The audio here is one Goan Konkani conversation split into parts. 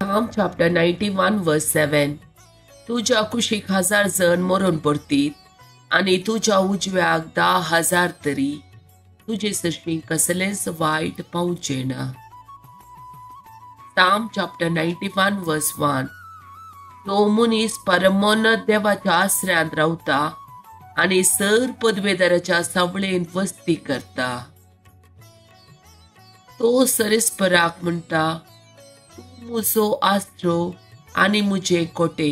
Psalm chapter 91 verse 7. तुज्या कुशीक 1000 जण मरून पडतीत आनी तुज्या उजव्याक 10,000 तरी तुजे सरशीं कसलेंच वायट पावचें ना. Psalm chapter 91 verse 1. तो मनीस परमोन्नत देवाच्या आसऱ्यांत रावता आनी सर पदवेदाराच्या सावळेन वस्ती करता. तो सरेस्पराक म्हणटा, तूं म्हजो आसरो आनी म्हजें कोटे,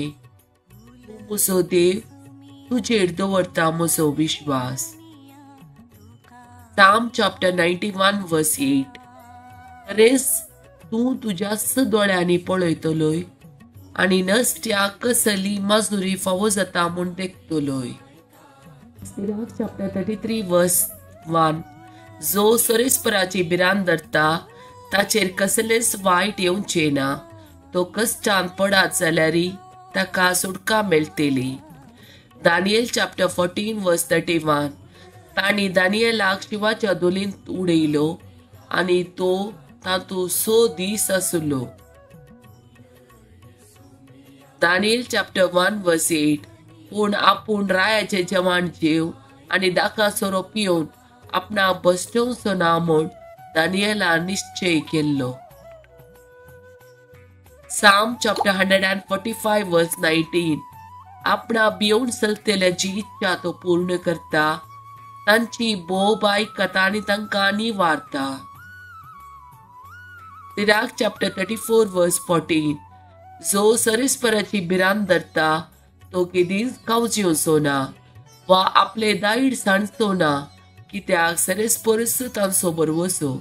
तूं म्हजो देव, तुजेर दवरता म्हजो विश्वास. Psalm chapter 91 verse 8. खरेंच तूं तुज्याच दोळ्यांनी पळयतलोय आनी नसत्याक कसली मजुरी फावो जाता म्हूण देखतलोय. Sirach chapter 33 verse 1. जो सरेस्पराची भिरांत धरता ताचेर कसलेंच वायट येवचें ना. तो कश्टान पडात जाल्यारय ताका सुटका मेळटली. Daniel chapter 14 verse 31. तांणी दानियलाक शिवाच्या दोलींत उडयलो आनी तो तातूंत 6 दीस आसलो. दानियल चॅप्टर 1 वर्स 8. पूण आपूण रायाचें जेवण जेव आनी दाका सोरो पिवन आपणाक बसवचो ना म्हूण दानियलान निश्चय केल्लो. Psalm chapter 145 verse 19. आपणा भिवन चलतल्यांची इच्छा तो पूर्ण करता, तांची बोब आयकता आनी तांकां निवारता. Sirach chapter 34 verse 14. जो सरेस्पराची भिरांत धरता तो केदींच कावजेवचो ना वा आपले दायड सांडचो ना, कित्याक सरेस्परच तांचो भरवसो.